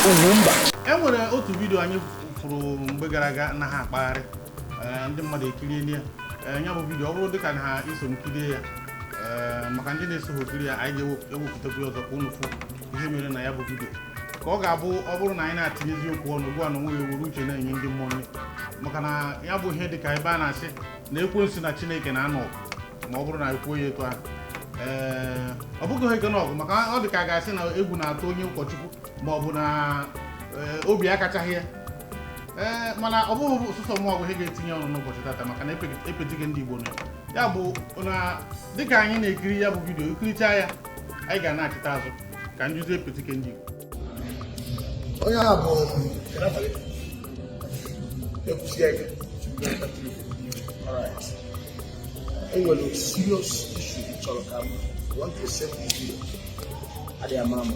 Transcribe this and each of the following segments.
Ugwumba. E nwere otu video anyị fụrụ mgbe gara aga na ha akpagharị, ndị mmadụ ekirie ya. Ya bụ video, ọ bụrụ dịka na ha iso m kirie ya, maka ndị na-eso kiri ya, anyị ga-ewepụtakwu ya ọzọ ka unu fụ ihe mere na ya bụ video, ka ọ ga-abụ ọ bụrụ na anyị na-atinyezi okwu ọnụ ugbu a na onwe ya ewere uche na-enye ndị mmụọ nri, maka na ya bụ ihe dịka ebe a na-asị na ekwensu na Chineke na-anọ ọgụ. Ma ọ bụrụ na ekwuo ya etu ahụ, ee, ọ bụghị ego n'ọgụ, maka ọ dị ka a ga-asị na egwu na-atụ onye ụkọchukwu ma ọ bụ na obi akachaghị ya. Ee, mana ọ bụghị sụsọ mmụọ bụ ihe ga-etinye ọnụ n'ụbọchị tata, maka na epetighị ndị Igbo nọ ya bụ na dịka anyị na-ekiri ya bụ video, ikiricha ya, anyị ga na-achịta azụ ka njuzi epetike ndị Igbo. Onye a bụ kedu afa gị? Ekwusie ike. Alright. Enwere serious issue m chọrọ ka m want to save this video. Adịghị ama ama.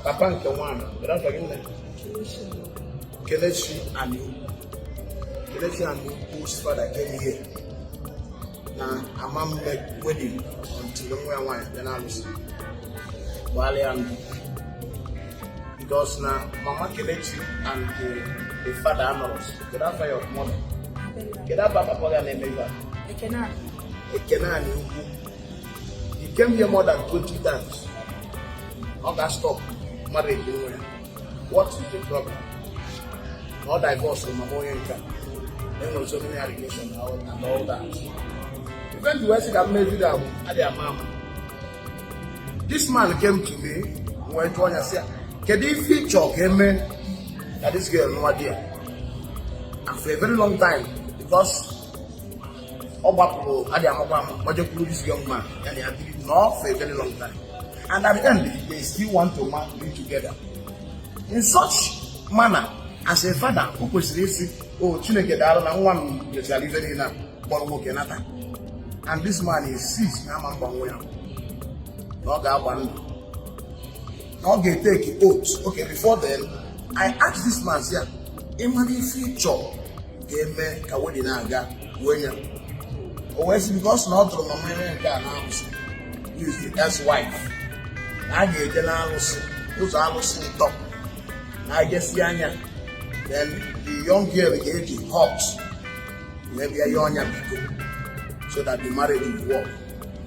Papa nke nwaanyị, kedu afa gị, nne? Kelechi Ani. Kelechi Ani, whose father came here na ama mme wedding until nwa ya nwaanyị bịa na-alụsị gbalịa ndụ, because na Mama Kelechi and the father anọrọ. Kedu afa your mother? Kedu afa papa ga na-eme ife a? Ekene. Ekene Ani Ukwu. He came here more than 20 times. Ọ ga stop marriage nwa ya. What is the problem? Na ọ divorce mama onye nke a, enwere so many allegations and all that. Ife ndị wee sị ka m mee video a bụ adịghị ama ama. This man came to me, wee jụọ ya sị ya, kedu ife ị chọọ ka eme ka this girl nụwa di ya? And for a very long time, because ọ gbapụrụ adịghị amakwa ama, gbajekwuru this young man, ya na ya biri nọọ for a very long time, and at the end they still want to be together in such manner. As a father, o kwesịrị isi, "O Chineke, daalụ na nwa m mechara ife niile a, kpọrọ nwoke nata." And this man insists na ama mgbanwe ya, na ọ ga-agba ndụ, na ọ ga-eteki oath. Okay, before then, I asked this man sị ya, ịmara ife ịchọ ga-eme ka wedding na-aga wee ya? O wee sị, because na ọ tụrụ mama ihe nke a na-alụsị, who is the ex-wife, na a ga-eje na-alụsị ụzọ alụsị ntọ na agesi anya, then the young girl ga-eji hot wee bịa ya ọnya biko, so that the marriage will work.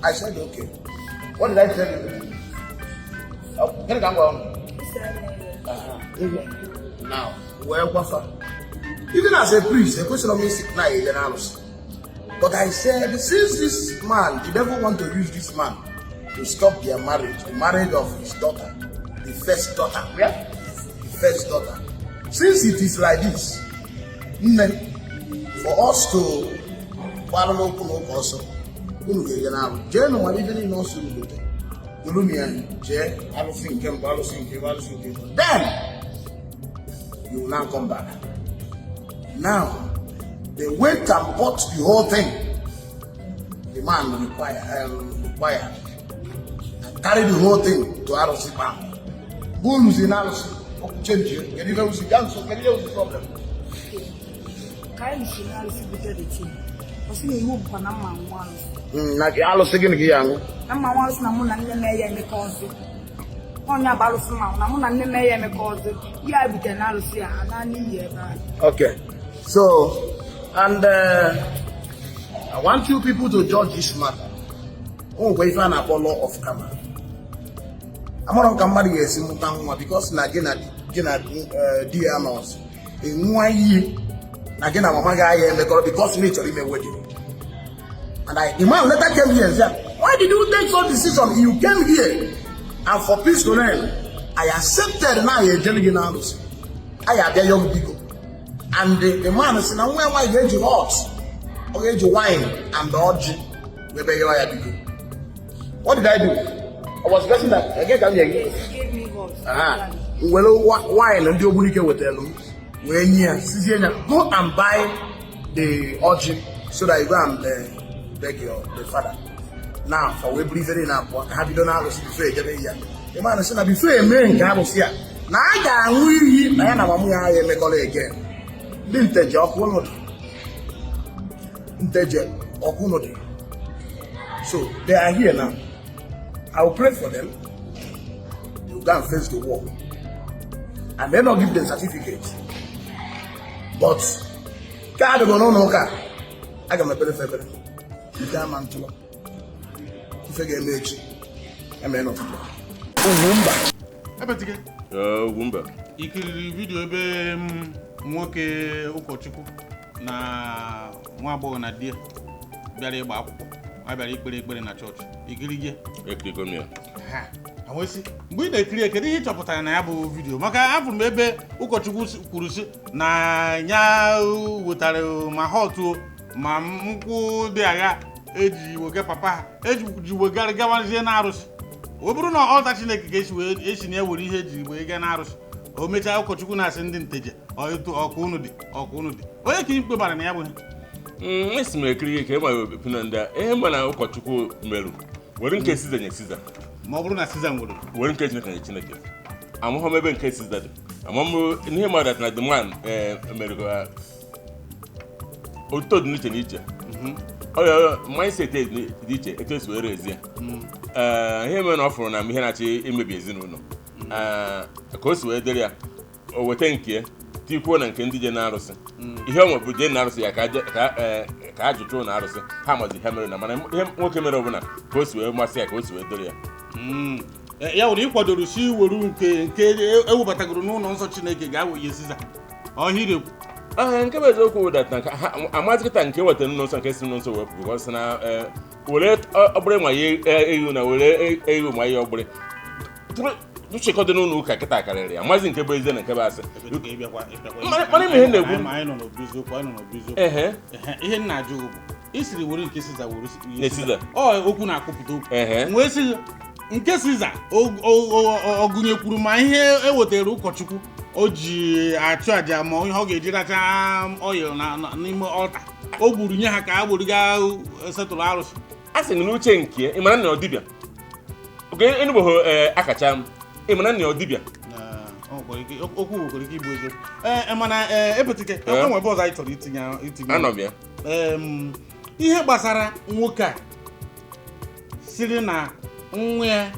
I said okay. What did I tell you? Gịnị ka m gwara unu? Now, wee gwafa, even as a priest, ekwesịrị m isi na eje na-alụsị, but I said, since this man, the devil want to use this man to stop their marriage, the marriage of his daughter, the first daughter, yeah? The first daughter, since it is like this, nne, for us to gbara n'okwu na ụka ọsọ, unu ga-eje n'alụ, jee nụ nwere ife niile ọsọ unu gote olu ya, jee alụsị nke mbụ, alụsị nke mbụ, alụsị nke mbụ, then you will now come back. Now they went and bought the whole thing the man required and carry the whole thing to arụsị kpam bụ oluzi na arụsị okwu change. Kedu ife wusi gaa nso? Kedu ihe wusi problem? Ka anyị si n'alụsị bute the thing, ọ sị na iwu bụkwa na mma nwa alụsị. Na alụsị gịnị ka ya aṅụ? Na mma nwa alụsị, na mụ na nne m ya emekọ ọzọ. Ọnya bụ alụsị ma na mụ na nne m ya emekọ ọzọ. Ihe a butere na alụsị a ana n'iyi ebe a. Okay. So, and I want you people to judge this matter. O nwekwa ife a na-akpọ law of karma. Amarọ m ka mmadụ ga-esi mụta nwa, because na gị na di ya nọọsụ enwụa iyi na gị na mama gị aya emekọrọ, because na ị chọrọ ime wedding. And the man later came here and said, "Why did you take such decision?" You came here and for peace to reign, I accepted. Na ya ejere gị n'alụsị, anyị abịa yọọ biko, and the man sị na nwa ya nwaanyị ga-eji hot, ọ ga-eji wine and ọjị wee bịa yọọ ya biko. What did I do? I was guessing that again ka m nye gị. Yes, he gave me hot. Aha. M were wine ndị Ogbunike wetara m wee nye ya, sizie ya, "Go and buy the ọjị so that you go and beg your the father." Now for wee buru ife niile abụọ ka ha bido na-alụsị before ejebe ya. The man sị na before eme nke alụsị a, na a ga-aṅụ iyi na ya na mama ya ya emekọrọ again. Ndị Nteje, ọkụ ụnụ dị. Nteje, ọkụ ụnụ dị. So they are here now. I will pray for them. They go and face the war. I may not give them certificate, but ka adịgo n'ụlọ ụka, aga m ekpere febere nke ama ntụlọ ife ga-eme echi eme n'ụtụtụ. Ugwumba. Ebetike. Ugwumba. Ikiriri video ebe nwoke ụkọchukwu na nwa agbọghọ na di ya bịara ịgba akwụkwọ, ha bịara ikpere ekpere na chọọchị, ikirige? Ekirigo m ya. Ha awesị, mgbe ị na-ekiri ya, kedu ihe ị chọpụtara na ya bụ video? Maka afụrụ m ebe ụkọchukwu kwuru sị na ya wetara ma họtụ ma nkwụ dị agha eji wega papa ha eji wegara gawazie na arụsị. Ọ bụrụ na ọta Chineke ka esi wee esi na ya were ihe eji wee gaa n'arụsị, o mechaa ụkọchukwu na-asị ndị nteje etu ọka unu dị, ọka unu dị, onye ka ikpe bara na ya bụ ihe? Esi m ekiri ka ịma na ndị a ihe ma na ụkọchukwu merụ were nke Siza nye Siza. Ma ọ bụrụ na Siza nwere were nke Chineke nye Chineke. Amụghọ m ebe nke Siza dị, amam ihe mmadụ na the man mere ka otuto dị n'iche n'iche. Ọ mindset dị iche etu esi were ezi ya. Ihe mere na ọ fụrụ na ihe na-achọ imebi ezinụlọ, ka o si wee dịrị ya, o weta nke ya tikwuo na nke ndị je na-arụsị. Ihe ọ nwebụ jee na-arụsị ya ka ajụjụ na arụsị ha mazi ihe mere na, mana ihe nwoke mere ọbụla ka o si wee masị ya, ka o si wee dịrị ya. Ya were ịkwadoro si were nke ewebatagoro n'ụlọ nsọ Chineke ga-awenye Siza ọhịrị. Ee, nke bụ eziokwu bụ that na amazi kịta nke wetara n'ụlọ nsọ, nke si n'ụlọ nsọ wepụ, because na were ọgbịrị ma ya ewu na were ewu ma ya ọgbịrị nchekọdo n'ụlọ ụka kịta karịrị ya, amazi nke bụ ezie na nke bụ asị. Mana ime ihe na-ekwu. Anyị nọ n'obi eziokwu, anyị nọ n'obi eziokwu. Ihe m na-ajụ gị bụ, i siri were nke Siza were nye Siza. Ọ okwu na-akụpụta okwu. Wee sị nke Siza ọ gụnyekwuru ma ihe e wetara ụkọchukwu o ji achụ àjà, ma ihe ọ ga-eji racha oil n'ime ọlta o gburu nye ha ka a gburu gaa setụrụ arụsị. A sị gị n'uche nke ị mara na ọ dibịa oge enugboghị akacha m, ị mara na ọ dibịa. Okwu nwekwara ike ịbụ eziokwu. Ee, mana ee, Ebetike, e nwere ebe ọzọ anyị chọrọ itinye. Anọ m ya. Ihe gbasara nwoke a siri na nwa ya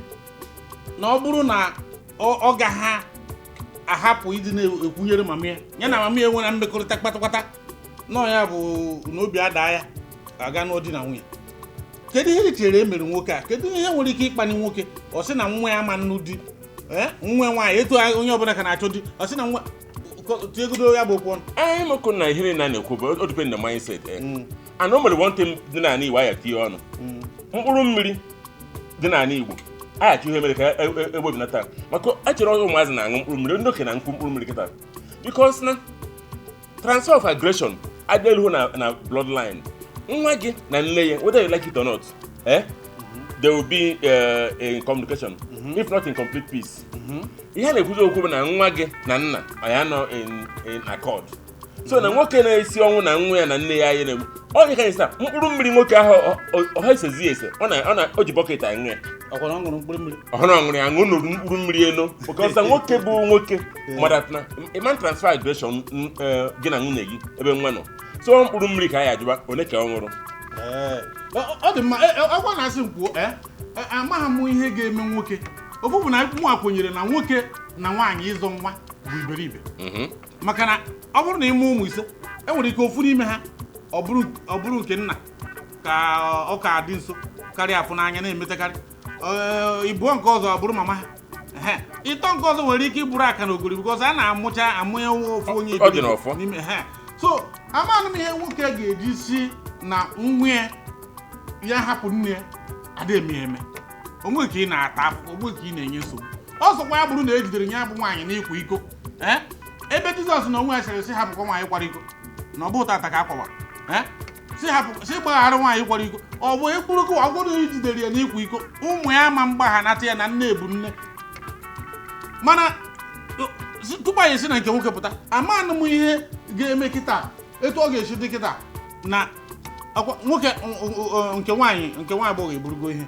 na ọ bụrụ na ọ gaha ahapụ ịdị na-ekwunyere mama ya, ya na mama ya nwere mmekọrịta kpatakpata nọ ya bụ na obi ada ya aga n'ụdị na nwunye. Kedu ihe ị chere e mere nwoke a? Kedu ihe nwere ike ịkpali nwoke ọ sị na nwa ya ama nnu di? Ee, nwa nwaanyị etu onye ọbụla ka na-achọ di, ọ sị na nwa tiegodo ya bụ okwu ọnụ. Anyị mekụ na ihe niile a na-ekwu bụ o depend na mindset. And o nwere one thing dị n'ala Igbo aya tinye ọnụ, mkpụrụ mmiri dị n'ala Igbo aghachi ihe mere ka egbebinata, maka echere ụmụazị na-aṅụ mkpụrụ mmiri, ndị okenye na-aṅụ mkpụrụ mmiri kịta, because na transfer of aggression adịghị na bloodline. Nwa gị na nne ya, whether you like it or not, there will be in communication, if not in complete peace. Ihe a na-ekwuzi okwu bụ na nwa gị na nna anyị anọ in accord, so na nwoke na-esi ọnwụ na nwa ya na nne ya anyị na-egbu onye ka anyị mkpụrụ mmiri, nwoke ahụ ọha esezi ese, ọ na o ji bucket aṅụ ya. Ọkwa na ọ ṅụrụ mkpụrụ mmiri. Ọhụrụ ọṅụrụ ya aṅụ nụrụ mkpụrụ mmiri eno, because na nwoke bụ nwoke madatna ịman transfer aggression gị na nwunye gị ebe nwa nọ, so mkpụrụ mmiri ka anyị ajụba one ka ọ ṅụrụ. Ee, ọ dị mma. Ọgwa na-asị m kwuo, amaghị m ihe ga-eme nwoke. Ofu bụ na mụ kwenyere na nwoke na nwaanyị ịzọ nwa bụ iberibe, maka na ọ bụrụ na ịmụ ụmụ 5, enwere ike ofu n'ime ha ọ bụrụ nke nna ka ọ ka dị nso karịa afụ n'anya na-emetekarị. Ịbụọ nke ọzọ ọ bụrụ mama ha. Ịtọ nke ọzọ nwere ike ịbụrụ aka na ogori, because a na-amụcha amụnye ofu onye Ọ dị n'ọfọ. n'ime ha. So amaghị m ihe nwoke ga-eji si na nwa ya ya hapụ nne ya ada eme eme onwe ka ị na-ata afụfụ, onwe ka ị na-enye nsogbu. Ọzọkwa ya bụrụ na ejidere ya bụ nwaanyị n'ịkwa iko, ee, ebe Jizọs na onwe ya sịrị sị hapụkwa nwaanyị kwara iko, na ọ bụ tata ka akwawa, ee, si hapụ, si gbaghara nwaanyị kwara iko, ọ bụ ekpurukwu ọ bụrụ na ejidere ya n'ịkwa iko, ụmụ ya ma mgbaghanata ya na nne bụ nne. Mana tupu anyị esi na nke nwoke pụta, amanụ m ihe ga-eme kịta, etu ọ ga-esi dị kịta na nwoke nke nwaanyị nke nwaanyị agbọghọ eburugo ihe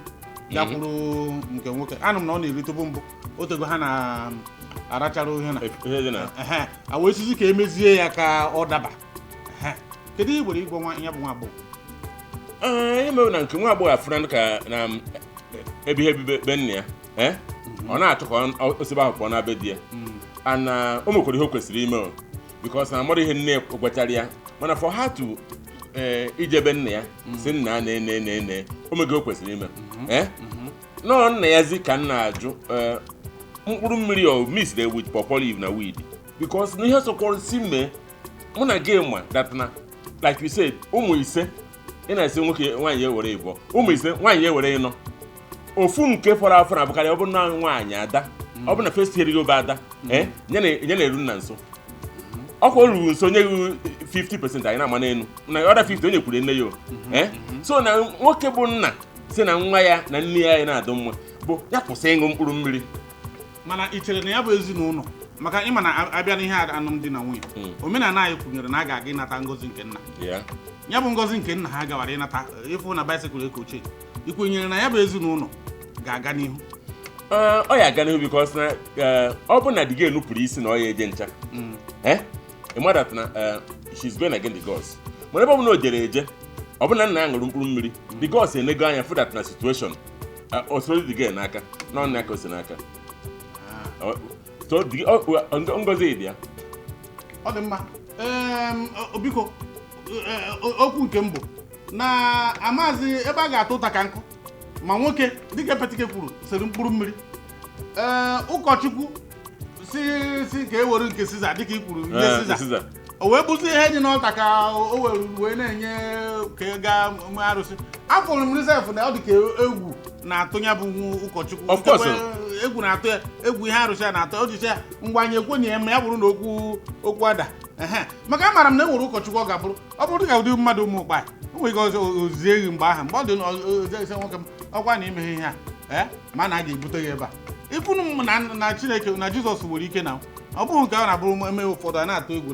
gakwuru nke nwoke. Anụ m na ọ na-eritobu mbụ otego ha na-arachara ihe na ihe dị na ehe, a wee sizi ka emezie ya ka ọ daba. Kedu ihe gwere ịgwa ya bụ nwa agbọghọ? Ee, ihe mere na nke nwa agbọghọ afụna ka na ebe ihe be nna ya, Ọ na-achọ ka osebe ahụ pụọ na be di ya. And o nwekwara ihe o kwesịrị ime o, because na amara ihe nne ya gwachara ya, mana for her to ijebe nna ya si nna na ene ene ene, o mego o kwesịrị ime. Nọọ nna ya zi ka m na-ajụ, mkpụrụ mmiri o mix with pawpaw leaf na weed, because na ihe sọkwara si mee mụ na gị ma that na, like you said, ụmụ 5 ị na-esi nwoke, nwaanyị ewere ịbụọ, ụmụ 5, nwaanyị ewere ịnọ, ofu nke fọrọ afọ na-abụkarị ọ bụrụ na nwaanyị ada, ọ bụrụ na first year gị ada, nye na-eru nna nso, ọkwa o ruru nso nye gị 50%, anyị na-ama n'elu na ọda 50 onye kwuru nne ya o. So na nwoke bụ nna si na nwa ya na nne ya na-adụ mma bụ ya kwụsị ịṅụ mkpụrụ mmiri. Mana ị chere na ya bụ ezinụlọ, maka ịma na abịa n'ihe alụmdi na nwunye, omenala anyị kwunyere na a ga-aga ịnata ngozi nke nna. Ya bụ ngozi nke nna ha gawara ịnata ịfụ na bicycle ekochie, ị kwenyere na ya bụ ezinụlọ ga-aga n'ihu? Ọ ya aga n'ihu, because na ọ bụ na di gị enupụrụ isi na ọ ya eje ncha, ị that na she's going against the gods. Mana ebe ọ bụ na o jere eje, ọ bụ na nna ya ṅụrụ mkpụrụ mmiri, the gods enego anya fụ that na situation o soro the girl n'aka na ọ nna ka o si n'aka. So ngozi dị ya. Ọ dị mma. Biko, okwu nke mbụ na amazi ebe a ga-atụ ụta ka nkụ ma nwoke dịka Petike kwuru siri mkpụrụ mmiri, ee ụkọchukwu si si ka e were nke Siza dịka i kwuru nye Siza, o wee bụzi ihe dị n'ọta ka o wee na-enye ka ị gaa mee arụsị. Afụrụ m risef na ọ dị ka egwu na-atụ ya bụ ụkọchukwu. Of course. Egwu na-atụ ya, egwu ihe arụsị ya na-atụ o jicha ya mgbe ekwe na ya ma ya bụrụ na okwu ada. Maka amaara m na e nwere ụkọchukwu ọ ga-abụrụ ọ bụrụ dịka ụdị mmadụ ụmụ ụkpa o nwere ike ozie ehi mgbe ahụ mgbe ọ dị ozie nwoke m ọkwa na imeghe ihe a ma na a ga-ebute ya ebe a ịfụnụ m na Chineke na Jizọs nwere ike na ọ bụghị nke ọ na-abụrụ eme ụfọdụ a na-atụ egwu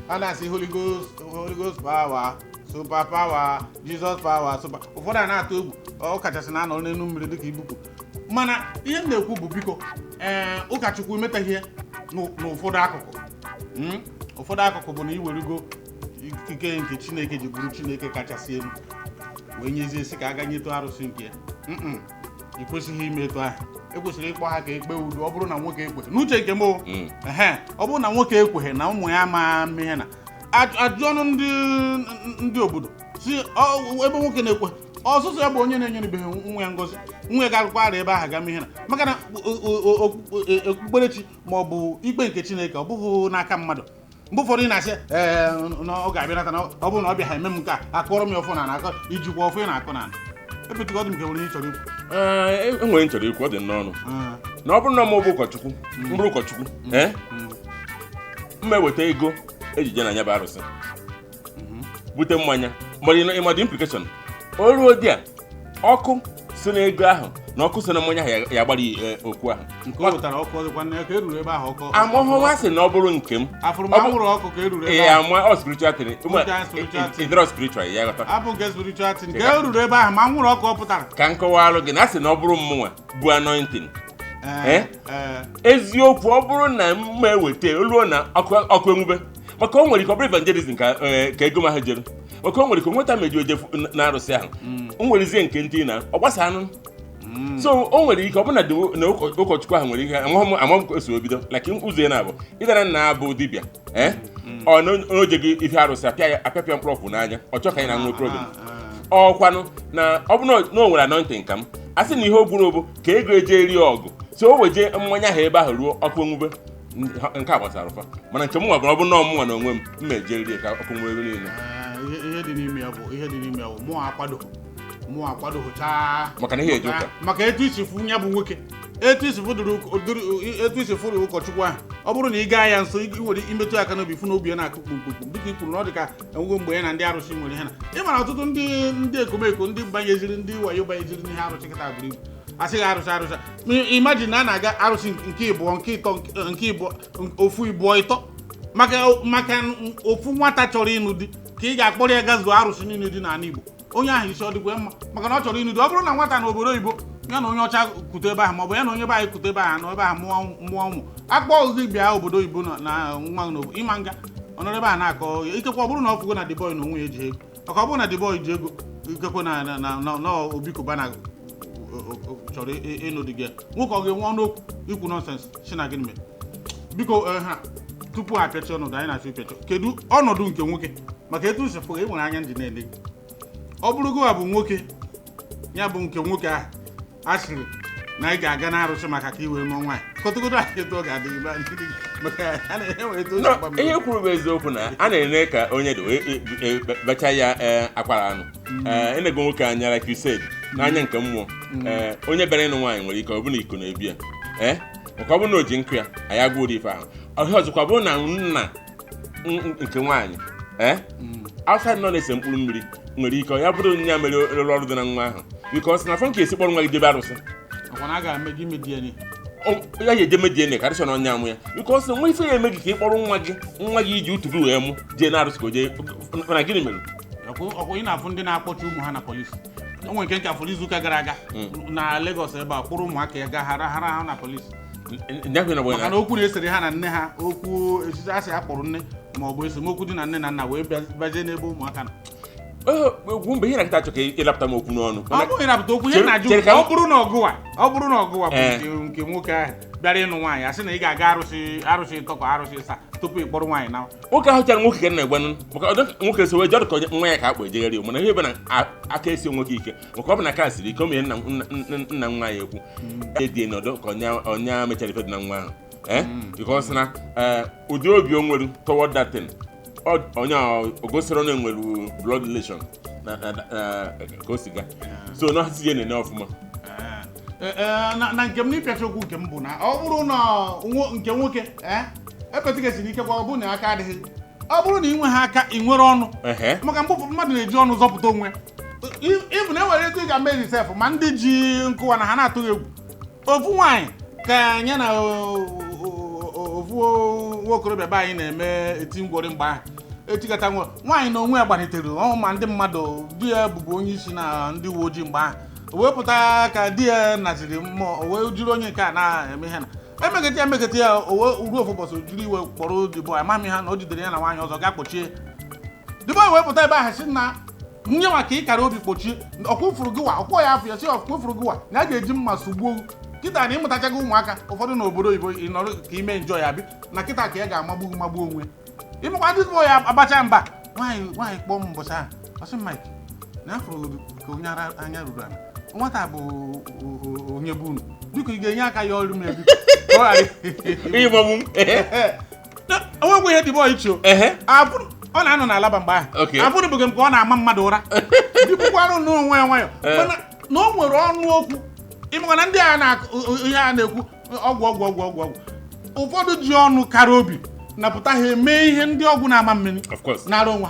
a na-asị Holy Ghost, Holy Ghost power, super power, Jesus power, super. Ụfọdụ a na-atụ egwu ọ kachasị na-anọ n'elu mmiri dịka ibupụ. Mana ihe m na-ekwu bụ biko, ee ụkọchukwu emetaghị ihe n'ụfọdụ akụkụ. Ụfọdụ akụkụ bụ na iwerugo ikike nke Chineke ji bụrụ Chineke kachasị elu wee nyezie sị ka a ga nyetụ arụsị nke ya. Ị kwesịghị ime etu ahụ. Ekwesịrị ịkpọ ha ka ekpe udo. Ọ bụrụ na nwoke ekweghị n'uche nke m ọ bụrụ na nwoke ekweghị na ụmụ ya ma ihe na ajụ ọnụ ndị obodo si ebe nwoke na-ekwe ọsụsọ ya bụ onye na-enyerebeghị nwa ya ngozi, nwa ya ga-arụkwa ara ebe ahụ ga ihe na maka na okpukperechi ma ọ bụ ikpe nke Chineke ọ bụghị n'aka mmadụ. Mgbe ụfọdụ ị na-asị ee na ọ ga-abịanata na ọ bụrụ na ọ bịa ha eme m nke a akọrọ m ya ọfọ na akọ ijikwa ọfọ ị na-akọ na ebetụka ọ dị m ka nwere ihe chọrọ ikwu. Enwere m chọrọ ikwu, ọ dị n'ọnụ na ọ bụrụ na m bụ ụkọchukwu, mbụrụ ụkọchukwu, m eweta ego ejije na anya bụ arụsị bute mmanya, mana ịma the implication o ruo dị a ọkụ si n'ego ahụ na ọkụ si na mmanya ahụ ya agbara okwu ahụ. Amahụwa sị na ọ bụrụ nke m ama ọ spiritual thing, ịdọrọ spiritual ya ghọta ka nkọwa alụ gị na asị na ọ bụrụ mmụnwa bụ anointing eziokwu ọ bụrụ na m eweta oluo na ọkụ enwube, maka o nwere ike ọ bụrụ evangelism ka ego m ahụ jere, maka o nwere ike nweta meju eje na arụsị ahụ o nwerezie nke ntị na ọ gbasa anụ. So o nwere ike ọ bụrụ na ụkọchukwu ahụ nwere ike amam ka o si bido like ụzọ ya na-abụ ịdara nna abụ dibịa ọ na oje gị ife arụsị apịapịa mkpụrụ ọkwụ n'anya ọ chọọ ka anyị na-anwe problem. Ọkwanụ na ọ bụrụ na o nwere anointing ka m a sị na ihe o gburu bụ ka ego eje rie ọgụ, so o weje mmanya ahụ ebe ahụ ruo ọkụ enwube nke a gbasara ụfa. Mana nke m nwa bụ ọ bụ na ọmụnwa na onwe m m eje rie ka ọkụ nwee ebe niile. Ihe dị n'ime ya bụ mụ akwadoghị maka na ihe eje ụka maka etu isi fụ ya bụ nwoke, etu isi fụrụ ụkọchukwu ahụ, ọ bụrụ na ị gaa ya nso ị nwere imetụ aka n'obi fụ na obi ya na-akụ kpumkpumkpum dịka i kwuru na ọ dị ka enwego mgbe ya na ndị arụsị nwere ihe na ị mara ọtụtụ ndị ekomeko ndị banyeziri ndị wayo banyeziri n'ihe arụsị kịta buru ibu asịghị arụsị arụsị. Imagine na a na-aga arụsị nke ịbụọ nke ịtọ nke ịbụọ ofu ịbụọ ịtọ maka ofu nwata chọrọ ịnụ di ka ị ga-akpọrọ ya gazuo arụsị niile dị n'ala Igbo. Onye ahụ isi ọ dịkwa mma maka na ọ chọrọ ịnụ di. Ọ bụrụ na nwata na obodo oyibo ya na onye ọcha kute ebe ahụ maọbụ ya na onye be anyị kute ebe ahụ na ebe ahụ mụọ ụmụ akpọ gị bịa obodo oyibo na nwa n'obodo ịma nga ọ nọrọ ebe a na-akọ ikekwe ọ bụrụ na ọ fụgo na the boy na onwe ya eji ego, maka ọ bụrụ na the boy ji ego ikekwe na Obi Cubana chọrọ ịnụ di gị, nwoke ọ ga-enwe ọnụ okwu ikwu nonsense si na gịnị mere? Biko, ha tupu apịachi ọnọdụ anyị na-achọ ịpịachi, kedu ọnọdụ nke nwoke maka etu si fụ e nwere anya nji na-ele gị? Ọ bụrụ gị bụ nwoke, ya bụ nke nwoke ahụ a sịrị na ị ga-aga n'arụsị maka ka ị wee nụọ nwaanyị, kọtụgodo anyị etu ọ ga-adị gị maka a na-enwe etu o si No, agba mmiri. Ihe kwuru bụ eziokwu na a na-ene ka onye dị wee bacha ya akwara anụ. Enego nwoke anya, like you said, n'anya nke mmụọ. Onye bịara ịnụ nwaanyị nwere ike ọ bụ na iko na-ebi ya, maka ọ bụrụ na o ji nkụ ya, anyị agwa ụdị ife ahụ. Ọhịa ọzọkwa bụrụ na nna nke nwaanyị outside nọ na-ese mkpụrụ mmiri, nwere ike ọ ya bụrụ ya mere rụrụ ọrụ dị na nwa ahụ, because na fọ nke esi kpọrọ nwa gị debe arụsị. Ọkwa na a ga-eme gị ime DNA. Ya ga eje DNA ka arịsọ na ọnya amụ ya, because nwa ife ya eme gị ka ị kpọrọ nwa gị, nwa gị iji utu gị wee mụ, jee na arụsị ka o jee mana gịnị mere? Ọkwa ị na-afụ ndị na-akpọchi ụmụ ha na polisi. O nwere nke afọrọ izuụka gara aga na Lagos ebe a, kpụrụ ụmụaka ya gaa hara hara ha na polisi nyakwe na maka na okwu na-esere ha na nne ha, okwu echichi asị a kpọrọ nne ma ọ bụ esemokwu dị na nne na nna wee bịazie n'ebe ụmụaka nọ. Okwu mgbe ihe na-akịta achọ ka ịlapụta m okwu n'ọnụ. Ọ bụghị ịrapụta okwu, ihe na-ajụ Chere ka ọ bụrụ na ọgụwa, ọ bụrụ na ọgụwa bụ nke nwoke ahụ bịara ịnụ nwaanyị, asị na ị ga-aga arụsị, arụsị ịtọ ka arụsị ịsa tupu ị kpọrọ nwaanyị na Nwoke ahụ chara nwoke ka na-egwanụ maka ọdọ nwoke so wee jọrọ ka nwa ya ka akpọ ejegharị, mana ihe ebe na aka esi nwoke ike, maka ọ bụ na aka siri ike o mere nna nwa ya ekwu edie n'ọdọ ka ọnya mechara ife dị na nwa ahụ, because na ụdị obi o nwere toward that thing, onye o gosiri na enwere blood relation ka o si ga so na si ya na-ene ọfụma. Na nke m n'ịpịacha okwu nke m bụ na ọ bụrụ na nke nwoke epetịgasị n'ike kwa, ọ bụrụ na aka adịghị, ọ bụrụ na ị nweghị aka, ị nwere ọnụ, maka mgbe ụfọdụ mmadụ na-eji ọnụ zọpụta onwe. Ịbụ na enwere etu ị ga-eme sef, ma ndị ji nkụwa na ha na-atụghị egwu. Ofu nwaanyị ka ya na ofu nwa okorobịa be anyị na-eme eti ngwọrị mgbe ahụ etikata nwa nwaanyị na onwe ya gbanitere ọ ma ndị mmadụ, di ya bụbu onye isi na ndị uwe ojii mgbe ahụ. O wee pụta ka di ya naziri mmụọ, o wee jiri onye nke a na-eme ihe na emeketa ya emeketa ya. O wee ruo ofu ụbọchị, o jiri iwe kpọrọ the boy, amaghị ha na o jidere ya na nwaanyị ọzọ gaa kpochie. The boy wee pụta ebe ahụ sị na nye nwa ka ị kara obi kpochie ọkwụfuru gị wa ọkwọ ya afọ ya sị ọkwụfuru gị wa na a ga-eji mma sugbuo kịta na ịmụtachago ụmụaka ụfọdụ n'obodo oyibo, ị nọrọ ka ime njọ ya bi na kịta ka ya ga-amagbu gị, magbuo onwe ịmụkwa. Ndị boy ya abacha mba, nwaanyị nwaanyị kpọọ m mbọchị ahụ, ọ sị, "Mike, na afụrụ ka onye ara anya ruru ala nwata bụ onye bụ unu, biko ị ga-enye aka ya ọrụ m ebi ka ọ ghara Ihe gbagbu m. Onwekwa ihe dị boy iche o. Ọ na-anọ n'alaba mgbe ahụ. Afụrụbeghị m ka ọ na-ama mmadụ ụra dịbụkwarụ n'onwe ya nwayọ, mana na o nwere ọnụ okwu. Ịmakwa na ndị a na ihe a na-ekwu ọgwụ ọgwụ ọgwụ ọgwụ ọgwụ, ụfọdụ ji ọnụ kara obi napụta ha eme ihe ndị ọgwụ na-ama mmiri Of course. nara onwa.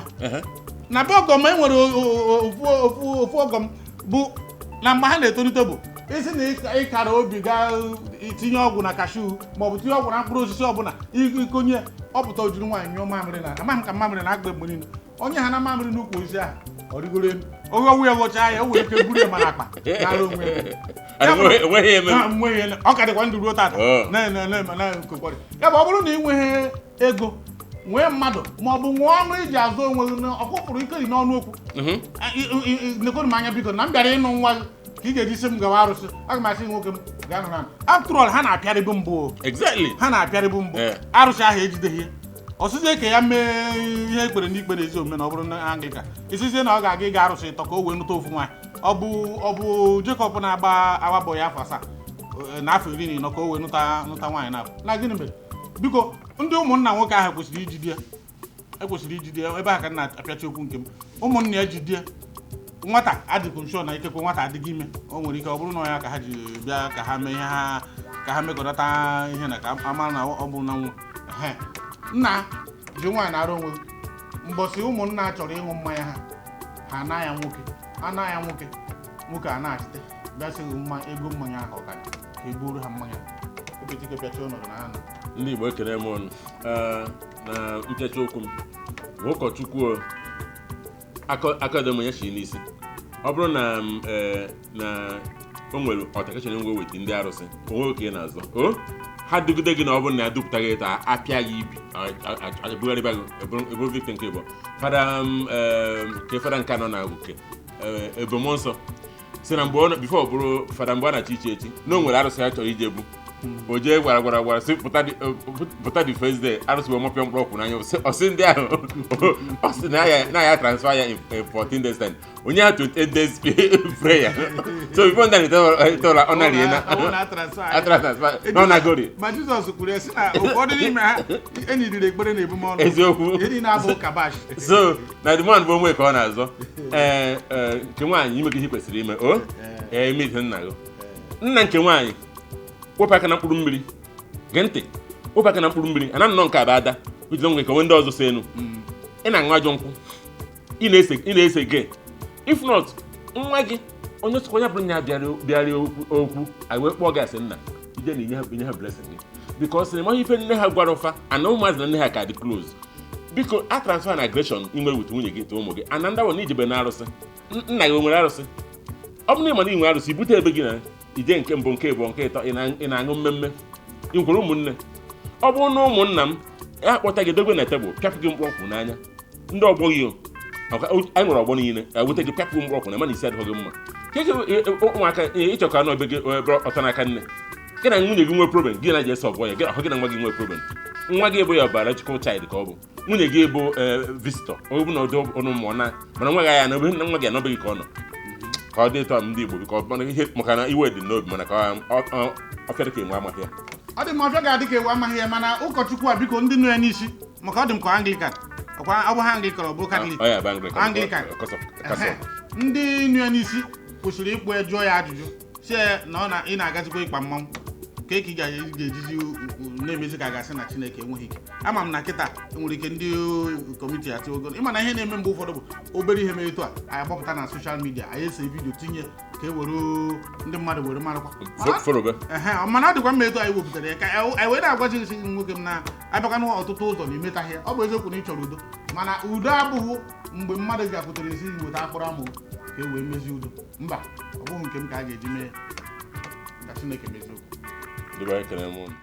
Na be ọgọm e nwere ofu ofu ọgọm bụ na mgbe ha na-etolite bụ isi na ịkara obi gaa tinye ọgwụ na cashew maọbụ tinye ọgwụ na mkpụrụ osisi ọbụla ikonye ọpụta, ojiri nwaanyị nyụọ mamịrị na amaghị m ka mamịrị na-agba mgbe niile onye ha na mamịrị n'ukwu osisi ahụ ọ rigoro elu oge ọwụ ya ghọchaa ya, o nwere ike buru ya mana akpa nara onwe ya. Enweghị eme. Ha, nweghị ihe. Ọ ka dịkwa ndụ ruo tata. Oh. Na na na na nkekwari ya bụ ọ bụrụ na ị nweghị ego, nwee mmadụ ma ọ bụ nwee ọnụ iji azụ onwe gị na ọkwụpụrụ ike dị n'ọnụ okwu. Nekonu m anya, biko, na m bịara ịnụ nwa gị ka ị ga-eji sị m gawa arụsị, aga m asị gị, nwoke m gaa nụrụ ana. After all, ha na-apịarịbụ mbụ o. Ha na-apịarịbụ mbụ. Arụsị ahụ ejideghị ya, ọsịzie ka ya mee ihe ekpere n'ikpe na ezi omume na ọ bụrụ na Anglican isizie na ọ ga-aga ịga arụsị ịtọ ka o wee nụta ofu nwaanyị, ọ bụ Jacob na-agba agbabọ ya afọ 7 na afọ 14 ka o wee nụta nwaanyị na na gịnị mere? Biko, ndị ụmụnna nwoke ahụ kwesịrị ijide ya, ekwesịrị ijide ya ebe a ka m na-apịachi okwu nke m. Ụmụnna ya jide ya. Nwata adịkwu nshọ na ikekwe nwata adịghị ime, o nwere ike ọ bụrụ na ọ ya ka ha ji bịa ka ha mee ihe ha, ka ha mekọrọta ihe na ka ama na ọ bụ na nwa. Ehe. Nna ji nwaanyị na-arụ onwe gị. Mbọsị ụmụnna chọrọ ịṅụ mmanya ha, ha ana ya nwoke, ana ya nwoke, nwoke a na-achite bịa sị gị mma ego mmanya ahụ ọ ka dị, ka e buru ha mmanya ebetike pịachi ọnọdụ na ha nọ. Ndị Igbo, ekele m ọnụ. Na nkecha okwu m bụ ụkọchukwu o, akademi ya shi n'isi, ọ bụrụ na m, na o nwere ọtakachara ngwa weta ndị arụsị onwe oke na-azọ o ha dugide gị, na ọ bụrụ na ya dupụta gị taa apịa gị ibi ebugharịba gị eburu victim nke ịbụ fada m, ke fada nke anọ na oke ebomọ nsọ. Si na mgbe ọ before ọ bụrụ fada, mgbe ọ na-achị ichi echi, na o nwere arụsị ya chọrọ ije bụ o jee gwara gwara gwara sị pụta pụta the first day, arụsị wee mapịa mkpụrụ ọkwụ n'anya. Ọ sị ndị ahụ, ọ sị na ya transfer ya in 14 days time, onye ya 28 days prayer. So before ndị ahụ ọ na-rie na Ọ na-atransfer a transfer na ọ na-agori. Ma Jizọs kwuru ya sị na ụfọdụ n'ime ha enyiriri ekpere na ebumọnụ. Eziokwu. Ihe niile abụ kabash. So na the man bụ onwe ka ọ na-azọ. Ee, ee, nke nwaanyị, ime ihe kwesịrị ime o ee ime ihe nna gị, nna nke nwaanyị, wepụ aka na mkpụrụ mmiri. Gee ntị, wepụ aka na mkpụrụ mmiri ana nnọọ nke a bụ ada iji nwe ka onwe ndị ọzọ so enu. Ị na-aṅụ ajọ nkwụ, ị na-ese ge. If not, nwa gị onye sokwa ya bụrụ na ya bịara okwu anyị wee kpọọ gị asị nna ije na inye ha blessing gị, because na ịmaghị ife nne ha gwara ụfa ana ụmụazị na nne ha ka dị close. Biko, a transfer na aggression ị nwere with nwunye gị to ụmụ gị ana ndị na ijebe na arụsị. Nna gị o nwere arụsị? Ọ bụrụ na ị ma na ị nwere arụsị, ibute ebe gị na ije nke mbụ, nke ịbụọ, nke ịtọ, ị na-aṅụ mmemme. Ị nwekwara ụmụnne? Ọ bụrụ na ụmụnna m ya akpọta gị dobe na tebụl, pịapụ gị mkpụrụ ọkwụ n'anya, ndị ọgbọ gị o, anyị nwere ọgbọ niile eweta gị, pịapụ mkpụrụ ọkwụ na mana isi adịghị gị mma. Ke ụmụaka ịchọ ka nọ ebe gị ebe ọtọ n'aka nne gị na nwunye gị nwee problem, gị na je solve ya. Gị ahụ gị na nwa gị nwee problem, nwa gị bụ ya biological child ka ọ bụ nwunye gị bụ visitor. Ọ bụ na ọdụ ọnụ mmụọ na mana nwa gị anya na ebe nwa gị anọbeghị ka ọ nọ ka ọ dị ịtọ ndị Igbo biko, mana ihe maka na iwe dị n'obi, mana ka ọ fịara ka enwe amaghị ya. Ọ dị m ọfịa ga-adị ka ewu amaghị ya, mana ụkọchukwu a, biko, ndị nọ ya n'isi, maka ọ dị m ka Anglican ọkwa, ọ bụ ha Anglican, ọ bụ Katọlik? Ọ ya bụ Anglican. Anglican. Kasọ. Ehe. Ndị nọ ya n'isi kwesịrị ịkpụ ya, jụọ ya ajụjụ, si ya na ọ na ị na-agazikwa ịkpa mmanwụ ka ị ga-ejizi na-emezi ka a ga-asị na Chineke enweghị ike. Ama m na kịta enwere ike ndị committee atịwogo. Ịma na ihe na-eme mgbe ụfọdụ bụ obere ihe mere etu a, anyị agbapụta na social media, anyị ese video tinye ka e were ndị mmadụ were marakwa. Forobe. Ehe, mana ọ dịkwa mma etu anyị wepụtara ya ka anyị wee na-agwazi gị nwoke m na abịakwa n'ọtụtụ ụzọ na imetaghị ya. Ọ bụ eziokwu na ị chọrọ udo, mana udo abụghị mgbe mmadụ gakwutere esi weta akpụrụ amụ ka e wee mezie udo. Mba, ọ bụghị nke m ka a ga-eji mee ya. Ka Chineke mezie okwu. Ndị be anyị, ekele m unu.